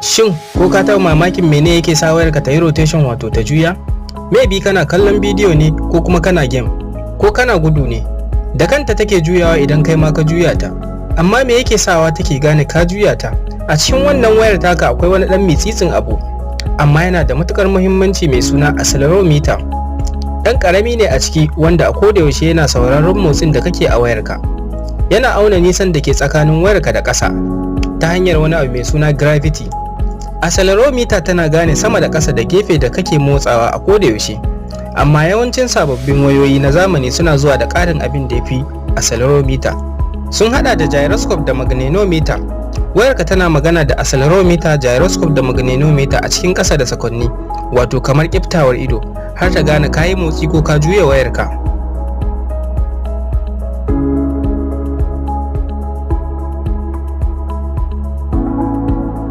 Shin ko ka taɓa mamakin mene yake sa wayarka ta yi rotation, wato ta juya? Maybe kana kallon bidiyo ne, ko kuma kana game, ko kana gudu ne. Da kanta take juyawa idan kai ma ka juya ta. Amma me yake sawa take gane ka juya ta? A cikin wannan wayar taka akwai wani ɗan mitsitsin abu, amma yana da matukar muhimmanci, mai suna accelerometer. Ɗan ƙarami ne a ciki wanda a koda yaushe yana sauraron motsin da kake a wayarka. Yana auna nisan da ke tsakanin wayarka da ƙasa ta hanyar wani abu mai suna gravity. Accelerometer tana gane sama da ƙasa da gefe da kake motsawa a koda yaushe. Amma yawancin sababbin wayoyi na zamani suna zuwa da ƙarin abin da ya fi accelerometer. Sun hada da gyroscope da magnetometer. Wayarka tana magana da accelerometer, gyroscope da magnetometer a cikin ƙasa da sakonni, wato kamar ƙiftawar ido, har ta gane kayi motsi ko ka juya wayarka.